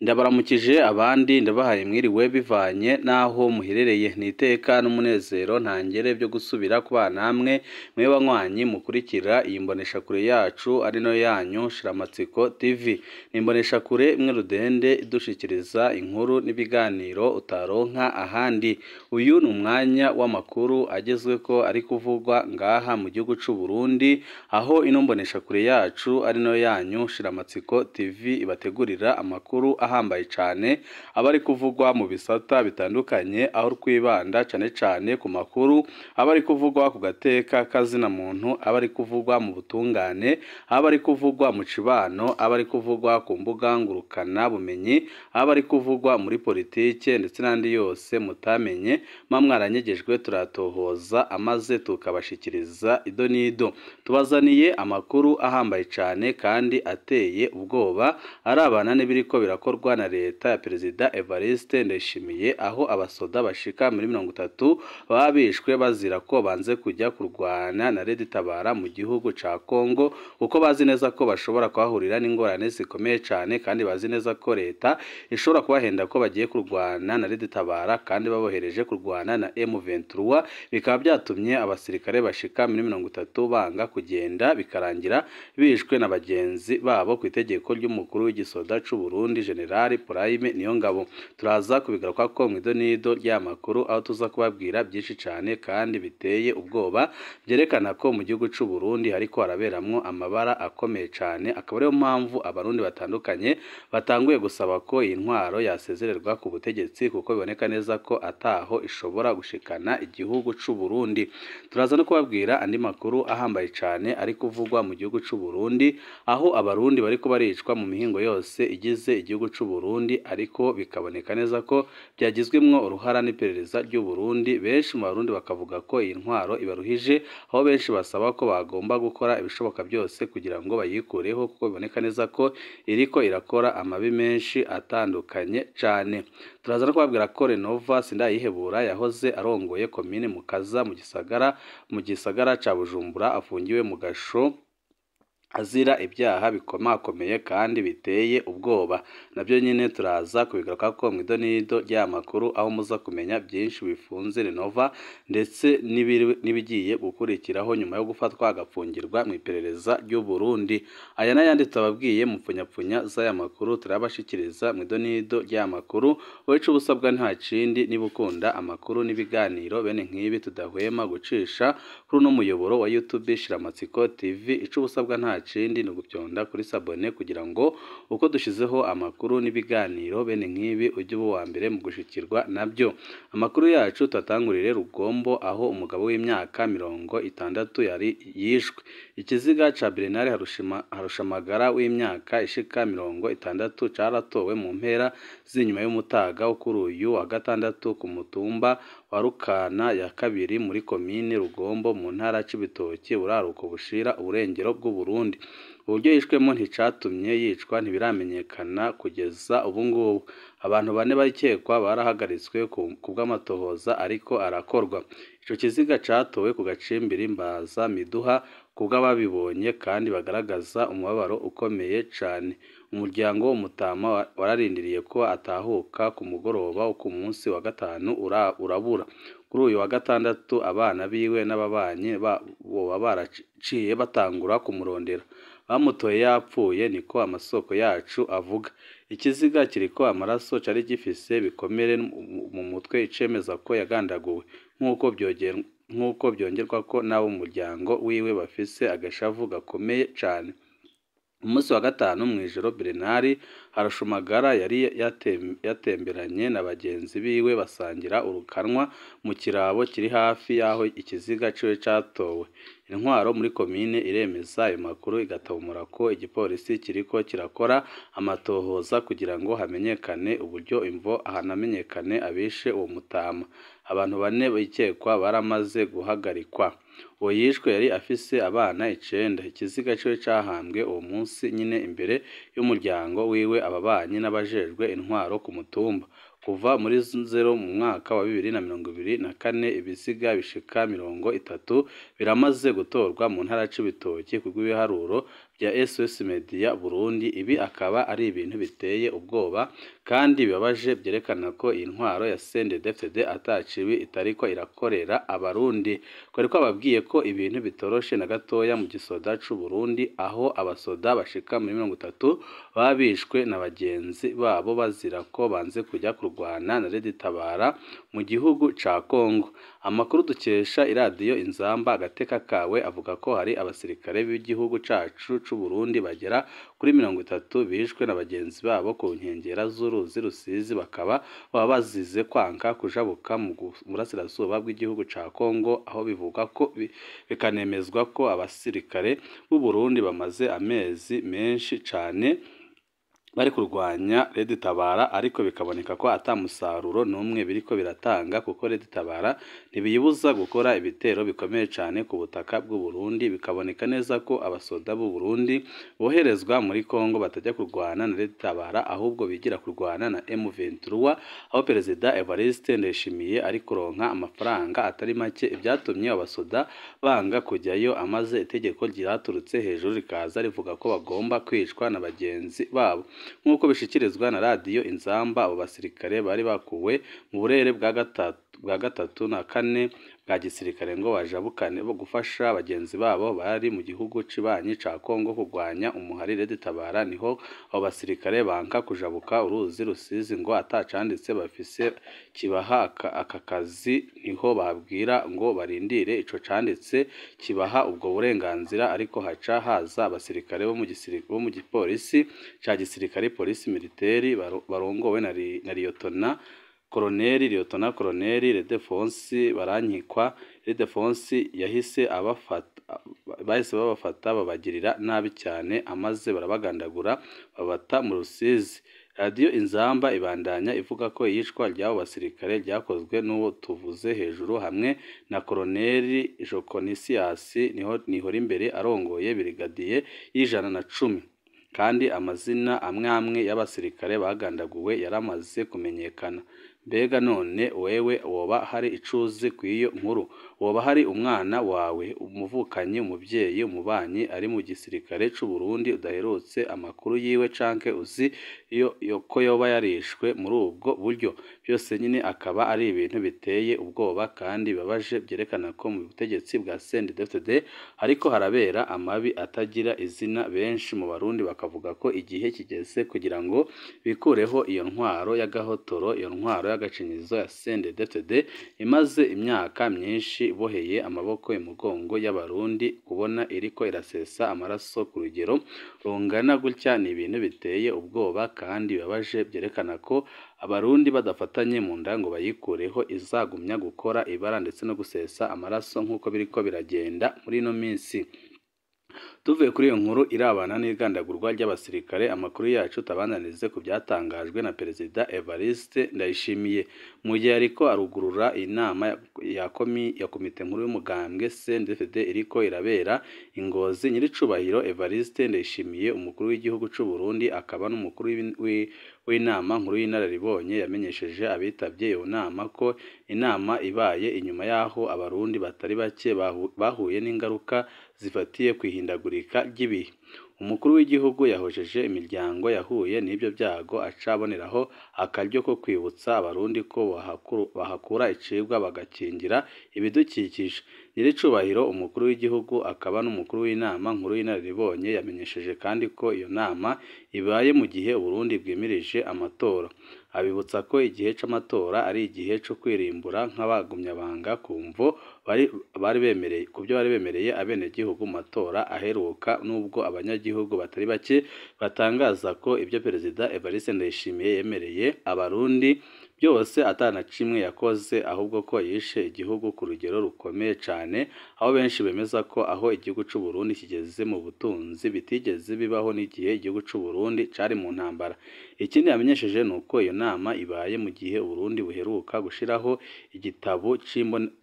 Ndabaramukije abandi ndabahaye mwiriwe bivanye n'aho muherereye. Ni iteka n'umunezero ntangere byo gusubira kubana namwe mwe banywanyi mukurikira iyi mboneshakure yacu ari no yanyu Shiramatsiko TV. Ni imboneshakure imwe rudende idushikiriza inkuru n'ibiganiro utaronka ahandi. Uyu ni umwanya w'amakuru agezweko ari kuvugwa ngaha mu gihugu c'u Burundi, aho ino mboneshakure yacu ari no yanyu Shiramatsiko TV ibategurira amakuru ahambaye cane aba ari kuvugwa mu bisata bitandukanye, aho twibanda cane cane ku makuru aba ari kuvugwa ku gateka kazina muntu, aba ari kuvugwa mu butungane, aba ari kuvugwa mu cibano, aba ari kuvugwa ku mbuga ngurukana bumenyi, aba ari kuvugwa muri politike ndetse n'andi yose mutamenye mwaranyegeje turatohoza amaze tukabashikiriza ido n'ido. Tubazaniye amakuru ahambaye cane kandi ateye ubwoba arabana n'ibiriko birakorwa na leta ya Perezida Evariste Ndayishimiye, aho abasoda bashika muri 30 baba bishwe bazira ko banze kujya kurwana na Red Tabara mu gihugu ca Kongo, kuko bazi neza ko bashobora kuhahurira n'ingorane zikomeye cane, kandi bazi neza ko leta ishobora kubahenda ko bagiye kurwana na Red Tabara kandi babohereje kurwana na M23, bikaba byatumye abasirikare bashika muri 30 banga kugenda, bikarangira bishwe na bagenzi babo ku itegeko ry'umukuru w'igisoda c'u Burundi General Prime Niyongabo. Turaza kubigaruka ko mu idonido ry'amakuru, aho tuza kubabwira byinshi cane kandi biteye ubwoba byerekana ko mu gihugu c'u Burundi hariko haraberamwo amabara akomeye cane, akaba ariyo mpamvu abarundi batandukanye batanguye gusaba ko iyi ntwaro yasezererwa ku butegetsi, kuko biboneka neza ko ataho ishobora gushikana igihugu c'u Burundi. Turaza no kubabwira andi makuru ahambaye cane ari kuvugwa mu gihugu c'u Burundi, aho abarundi bariko baricwa mu mihingo yose igize igihugu c'u Burundi, ariko bikaboneka neza ko byagizwemwo uruhara n'iperereza ry'u Burundi. Benshi mu barundi bakavuga ko iyi ntwaro ibaruhije, aho benshi basaba ko bagomba gukora ibishoboka byose kugira ngo bayikureho, kuko biboneka neza ko iriko irakora amabi menshi atandukanye cane. Turaza no kubabwira ko Renova Sindayihebura yahoze arongoye komine Mukaza mu gisagara ca Bujumbura afungiwe mu gasho azira ibyaha bikomakomeye kandi biteye ubwoba. Nabyo nyine turaza kubigaruka ko mu idonido ry'amakuru, aho muza kumenya byinshi bifunze Renova ndetse n'ibigiye gukurikiraho nyuma yo gufatwa agapfungirwa mu iperereza ry'u Burundi. Aya n'ayandi tubabwiye mu pfunyapfunya z'aya makuru turabashikiriza mu idonido ry'amakuru. Wowe ico ubusabwa nta kindi, niba ukunda amakuru n'ibiganiro bene nk'ibi tudahwema gucisha kuri uno muyoboro wa YouTube Shiramatsiko TV, ico ubusabwa nta kindi ni ugupyonda kuri sabone kugira ngo uko dushizeho amakuru n'ibiganiro bene nk'ibi ujye uba uwa mbere mu gushikirwa nabyo. Amakuru yacu tuatangurire Rugombo, aho umugabo w'imyaka 60 yari yishwe. Ikiziga ca Bernard Harushamagara w'imyaka ishika 60 caratowe mu mpera z'inyuma y'umutaga wo kuri uyu wa gatandatu ku mutumba wa Rukana ya kabiri muri komine Rugombo mu ntara Cibitoke, buraruko bushira uburengero bw'u Burundi. Uburyo yishwemo nticatumye yicwa ntibiramenyekana kugeza ubu ngubu. Abantu bane bakekwa barahagaritswe ku bw'amatohoza ariko arakorwa. Ico kiziga catowe ku gacimbiri Mbaza Miduha kubw'ababibonye kandi bagaragaza umubabaro ukomeye cane. Umuryango w'umutama wararindiriye ko atahuka ku mugoroba wo ku munsi wa gatanu urabura. Kuri uyu wa gatandatu abana biwe n'ababanyi boba baraciye batangura kumurondera. Bamutoye yapfuye, niko amasoko yacu avuga. Ikiziga kiriko amaraso cari gifise bikomere mu mutwe, icemeza ko yagandaguwe, nk'uko byongerwa ko n'abo mu muryango wiwe bafise agashavu gakomeye cane. Umunsi wa gatanu mw'ijoro Bernard Harushumagara yari yatemberanye na bagenzi biwe basangira urukanwa mu kirabo kiri hafi y'aho ikiziga ciwe catowe. Intwaro muri komine iremeza ayo makuru, igatomora ko igipolisi kiriko kirakora amatohoza kugira ngo hamenyekane uburyo imvo hanamenyekane abishe uwo mutama. Abantu bane bikekwa baramaze guhagarikwa. Uwo yishwe yari afise abana 9. Ikiziga ciwe cahambwe uwo munsi nyine imbere y'umuryango wiwe, ababanyi n'abajejwe intwaro ku mutumba. Kuva muri 0 mu mwaka wa 2024 ibiziga bishika 30 biramaze gutorwa mu ntara Cibitoke kubw'ibiharuro rya SOS Media Burundi. Ibi akaba ari ibintu biteye ubwoba kandi bibabaje, byerekana ko iyi ntwaro ya CNDD-FDD atacibi itariko irakorera abarundi. Kwari kwababwiye ko ibintu bitoroshe na gatoya mu gisoda c'u Burundi, aho abasoda bashika muri 30 babishwe na bagenzi babo bazira ko banze kujya kurwana na Red Tabara mu gihugu ca Kongo. Amakuru dukesha iradiyo Inzamba agateka kawe avuga ko hari abasirikare b'igihugu cacu c'u Burundi bagera kuri 30 bishwe na bagenzi babo ku nkengera z'uruzi Rusizi, bakaba baba bazize kwanka kujabuka mu burasirazuba bw'igihugu ca Kongo, aho bivuga ko bikanemezwa ko abasirikare b'u Burundi bamaze amezi menshi cane bari kurwanya Red Tabara, ariko bikaboneka ko ata musaruro n'umwe biriko biratanga, kuko Red Tabara ntibiyibuza gukora ibitero bikomeye cane ku butaka bw'u Burundi. Bikaboneka neza ko abasoda b'u Burundi boherezwa muri Kongo batajya kurwana na Red Tabara, ahubwo bigira kurwana na M23, aho Perezida Evariste Ndayishimiye ari kuronka amafaranga atari make, ibyatumye abasoda banga kujyayo, amaze itegeko ryaturutse hejuru rikaza rivuga ko bagomba kwicwa na bagenzi babo. Nk'uko bishikirizwa na radiyo Inzamba, abo basirikare bari bakuwe mu burere bwa gatatu na kane bwa gisirikare ngo bajabukane bo gufasha bagenzi babo bari mu gihugu cibanyi ca Kongo kurwanya umuhari Red Tabara. Niho abo basirikare banka kujabuka uruzi Rusizi ngo atacanditse bafise kibaha aka kazi, niho babwira ngo barindire ico canditse kibaha ubwo burenganzira, ariko haca haza abasirikare bo mu gipolisi ca gisirikare, polisi militaire, barongowe na Liyotona Koloneli Ildefonsi Barankikwa. Ildefonsi yahise abafata, bahise babafata babagirira nabi cyane, amaze barabagandagura babata mu Rusizi. Radiyo Inzamba ibandanya ivuga ko iyicwa ry'abo basirikare ryakozwe n'uwo tuvuze hejuru hamwe na Koloneli Jokonisiyasi Nihorimbere arongoye birigadiye y'110, kandi amazina amwe amwe y'abasirikare bagandaguwe yaramaze kumenyekana. Mbega none wewe woba hari icuzi kw'iyo nkuru? Woba hari umwana wawe, umuvukanyi, umuvyeyi, umubanyi ari mu gisirikare c'u Burundi udaherutse amakuru yiwe, canke uzi ko yoba yarishwe muri ubwo buryo? Byose nyine akaba ari ibintu biteye ubwoba kandi bibabaje, byerekana ko mu butegetsi bwa CNDD-FDD ariko harabera amabi atagira izina. Benshi mu Barundi bakavuga ko igihe kigeze kugira ngo bikureho iyo ntwaro y'agahotoro, iyo ntwaro y'agacinyizo ya CNDD-FDD imaze imyaka myinshi iboheye amaboko imugongo y'abarundi. Kubona iriko irasesa amaraso ku rugero rungana gutya ni ibintu biteye ubwoba kandi bibabaje, byerekana ko abarundi badafatanye mu nda ngo bayikureho izagumya gukora ibara ndetse no gusesa amaraso nk'uko biriko biragenda muri ino minsi. Tuvuye kuri iyo nkuru irabana n'igandagurwa ry'abasirikare, amakuru yacu tabananize ku byatangajwe na Perezida Evariste Ndayishimiye mu gihe ariko arugurura inama ya komite nkuru y'umugambwe CNDD-FDD iriko irabera Ingozi. Nyiricubahiro Evariste Ndayishimiye, umukuru w'igihugu c'u Burundi akaba n'umukuru w'inama nkuru y'inararibonye, yamenyesheje abitabye iyo nama ko inama ibaye inyuma y'aho abarundi batari bake bahuye n'ingaruka zifatiye kwihindagurika ry'ibihe. Umukuru w'igihugu yahojeje imiryango yahuye n'ibyo byago, aca aboneraho akaryo ko kwibutsa abarundi ko bahakura icibwa bagakingira ibidukikije. Nyiricubahiro umukuru w'igihugu akaba n'umukuru w'inama nkuru y'inararibonye yamenyesheje kandi ko iyo nama ibaye mu gihe Uburundi bwimirije amatora. Abibutsa ko igihe c'amatora ari igihe co kwirimbura nk'abagumyabanga ku mvo bari bemereye ku byo bari bemereye abenegihugu mu matora aheruka, nubwo abanyagihugu batari bake batangaza ko ibyo Perezida Evariste Ndayishimiye yemereye abarundi byose atana kimwe yakoze, ahubwo ko yishe igihugu ku rugero rukomeye cane, aho benshi bemeza ko aho igihugu c'u Burundi kigeze mu butunzi bitigeze bibaho n'igihe igihugu c'u Burundi cari mu ntambara. Ikindi yamenyesheje ni uko iyo nama ibaye mu gihe Uburundi buheruka gushiraho igitabo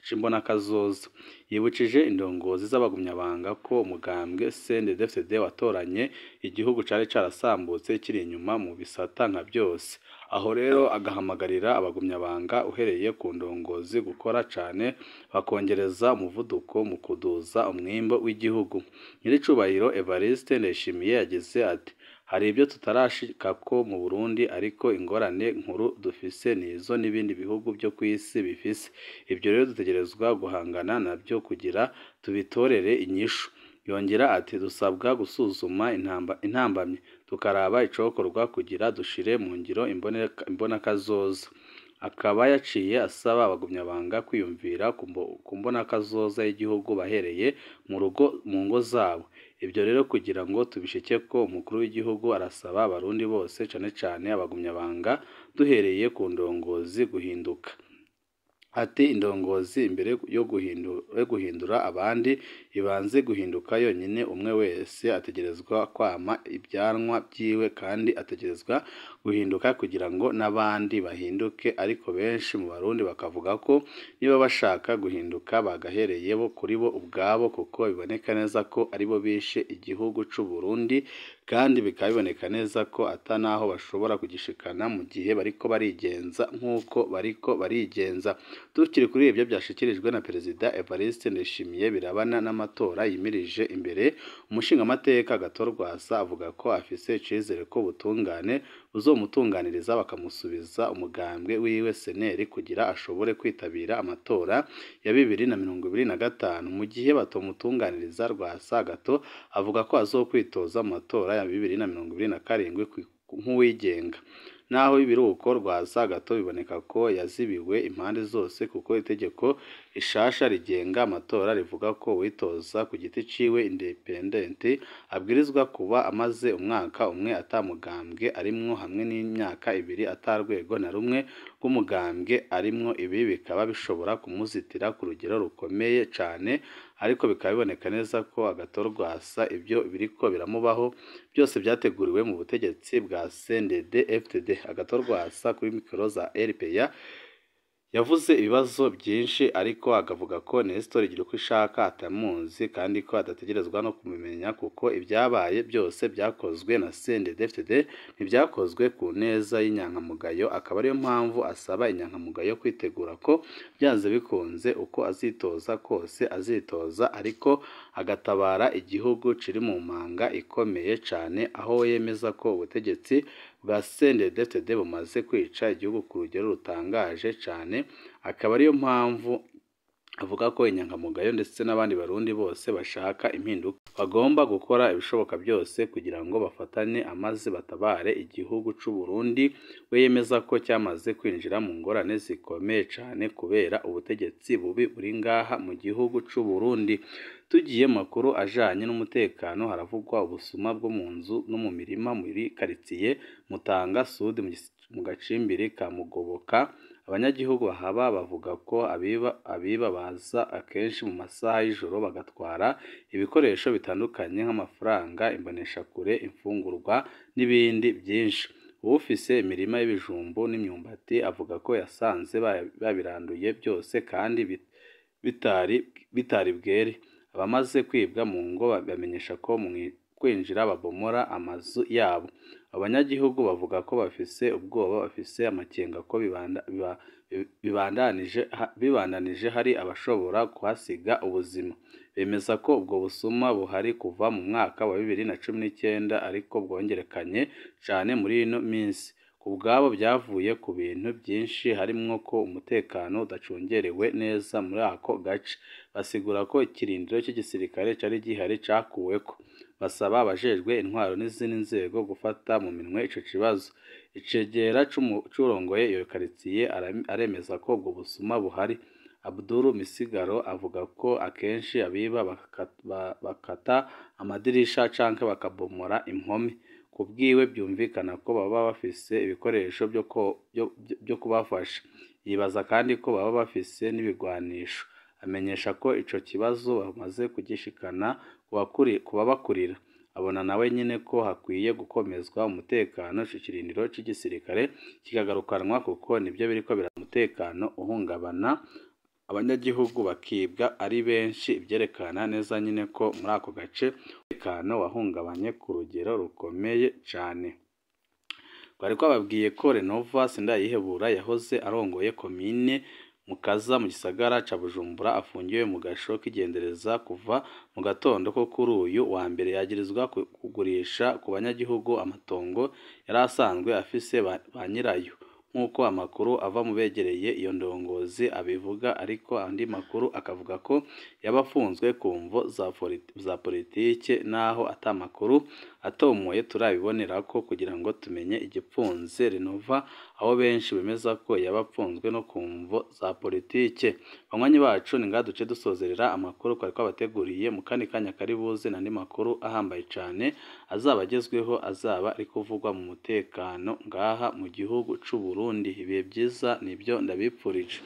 c'imbonakazoza. Yibukije indongozi z'abagumyabanga ko umugambwe CNDD-FDD watoranye igihugu cari carasambutse kiri inyuma mu bisata nka byose. Aho rero agahamagarira abagumyabanga uhereye ku ndongozi gukora cane bakongereza umuvuduko mu kuduza umwimbo w'igihugu. Nyiricubahiro Evariste Ndayishimiye yagize ati: "Hari ibyo tutarashikako mu Burundi, ariko ingorane nkuru dufise nizo n'ibindi bihugu vyo kw'isi bifise. Ivyo rero dutegerezwa guhangana navyo kugira tubitorere inyishu." Yongera ati: "Dusabwa gusuzuma intambamyi, tukaraba icokorwa kugira dushire mu ngiro imbonakazoza." Akaba yaciye asaba abagumyabanga kwiyumvira ku mbonakazoza y'igihugu bahereye mu rugo, mu ngo zabo. Ibyo rero kugira ngo tubishikeko, umukuru w'igihugu arasaba abarundi bose, cane cane abagumyabanga, duhereye ku ndongozi, guhinduka. Ati: "Indongozi imbere yo guhindura abandi ibanze guhinduka yonyine. Umwe wese ategerezwa kwama ibyanwa vyiwe kandi ategerezwa guhinduka kugira ngo n'abandi bahinduke." Ariko benshi mu Barundi bakavuga ko niba bashaka guhinduka bagahereye bo kuri bo ubwabo, kuko biboneka neza ko aribo bishe igihugu c'u Burundi, kandi bikaba biboneka neza ko ata naho bashobora kugishikana mu gihe bariko barigenza nk'uko bariko barigenza. Tukiri kuri ibyo byashikirijwe na Perezida Evariste Ndayishimiye birabana n'amatora yimirije imbere, umushingamateka Agathon Rwasa avuga ko afise icizere ko ubutungane buzomutunganiriza bakamusubiza umugambwe wiwe CNL kugira ashobore kwitabira amatora ya 2025. Mu gihe batomutunganiriza, Rwasa Agathon avuga ko azokwitoza mu matora ya 2027 nk'uwigenga. Naho ibiruko, Rwasa Agathon biboneka ko yazibiwe impande zose, kuko itegeko rishasha rigenga amatora rivuga ko uwitoza ku giti ciwe independent abwirizwa kuba amaze umwaka umwe ata mugambwe arimwo, hamwe n'imyaka 2 ata rwego na rumwe rw'umugambwe arimwo. Ibi bikaba bishobora kumuzitira ku rugero rukomeye cane, ariko bikaba biboneka neza ko Agathon Rwasa ibyo biriko biramubaho byose byateguriwe mu butegetsi bwa CNDD-FDD. Agathon Rwasa kuri mikoro za RPA yavuze ibibazo byinshi, ariko akavuga ko Nestor Girukishaka atamuzi kandi ko adategerezwa no kumumenya, kuko ibyabaye byose byakozwe na CNDD-FDD, ntibyakozwe ku neza y'inyankamugayo. Akaba ariyo mpamvu asaba inyankamugayo kwitegura ko byanze bikunze uko azitoza kose azitoza, ariko agatabara igihugu kiri mu manga ikomeye cane, aho yemeza ko ubutegetsi bwa CNDD-FDD bumaze kwica igihugu ku rugero rutangaje cane. Akaba ariyo mpamvu avuga ko inyankamugayo ndetse n'abandi Barundi bose bashaka impinduka bagomba gukora ibishoboka byose kugira ngo bafatane amaze batabare igihugu c'u Burundi. We yemeza ko cyamaze kwinjira mu ngorane zikomeye cane kubera ubutegetsi bubi buri ngaha mu gihugu c'u Burundi. Tugiye mu makuru ajanye n'umutekano, haravugwa ubusuma bwo mu nzu no mu mirima muri karitsiye Mutanga Sud mu gacimbiri ka Mugoboka. Abanyagihugu bahaba bavuga ko abiba baza akenshi mu masaha y'ijoro bagatwara ibikoresho bitandukanye nk'amafaranga, imboneshakure, imfungurwa n'ibindi byinshi. Uwufise imirima y'ibijumbu n'imyumbati avuga ko yasanze babiranduye byose kandi bitari bwere. Abamaze kwibwa mu ngo bamenyesha ko mu kwinjira babomora amazu yabo. Abanyagihugu bavuga ko bafise ubwoba, bafise amakenga ko bibandanije hari abashobora kuhasiga ubuzima. Bemeza ko ubwo busuma buhari kuva mu mwaka wa 2019, ariko bwongerekanye cane muri ino minsi. Ku bwabo byavuye ku bintu byinshi, harimwo ko umutekano udacungerewe neza muri ako gace. Basigura ko ikirindiro cy'igisirikare cari gihari cakuweko. Basaba abajejwe intwaro n'izindi nzego gufata mu minwe ico kibazo. Icegera c'urongoye iyo karitsiye aremeza ko ubwo busuma buhari. Abdul Misigaro avuga ko akenshi abiba bakata amadirisha canke bakabomora impome. Kubwiwe byumvikana ko baba bafise ibikoresho byo kubafasha. Yibaza kandi ko baba bafise n'ibigwanisho. Amenyesha ko ico kibazo bamaze kugishikana kubabakurira. Abona nawe nyine ko hakwiye gukomezwa umutekano, ico kirindiro c'igisirikare kikagarukanwa, kuko nibyo biriko bira umutekano uhungabana, abanyagihugu bakibwa ari benshi, ivyerekana neza nyine ko muri ako gace umutekano wahungabanye ku rugero rukomeye cane. Twari twababwiye ko Renova Sindayihebura yahoze arongoye komine Mukaza mu gisagara ca Bujumbura afungiwe mu gasho k'igendereza kuva mu gatondo ko kuri uyu wa mbere, yagirizwa kugurisha ku banyagihugu amatongo yari asanzwe afise ba nyirayo, nk'uko amakuru ava mu begereye iyo ndongozi abivuga, ariko andi makuru akavuga ko yaba afunzwe ku mvo za politike, naho ata makuru atomoye turabibonerako kugira ngo tumenye igipfunze Renova, aho benshi bemeza ko yaba apfunzwe no ku mvo za politike. Banywanyi bacu, ni ngaha duce dusozerera amakuru twari twabateguriye. Mu kandi kanya kari buze n'andi makuru ahambaye cane azaba agezweho, azaba ari kuvugwa mu mutekano ngaha mu gihugu c'u Burundi. Ibihe vyiza nibyo ndabipfurije.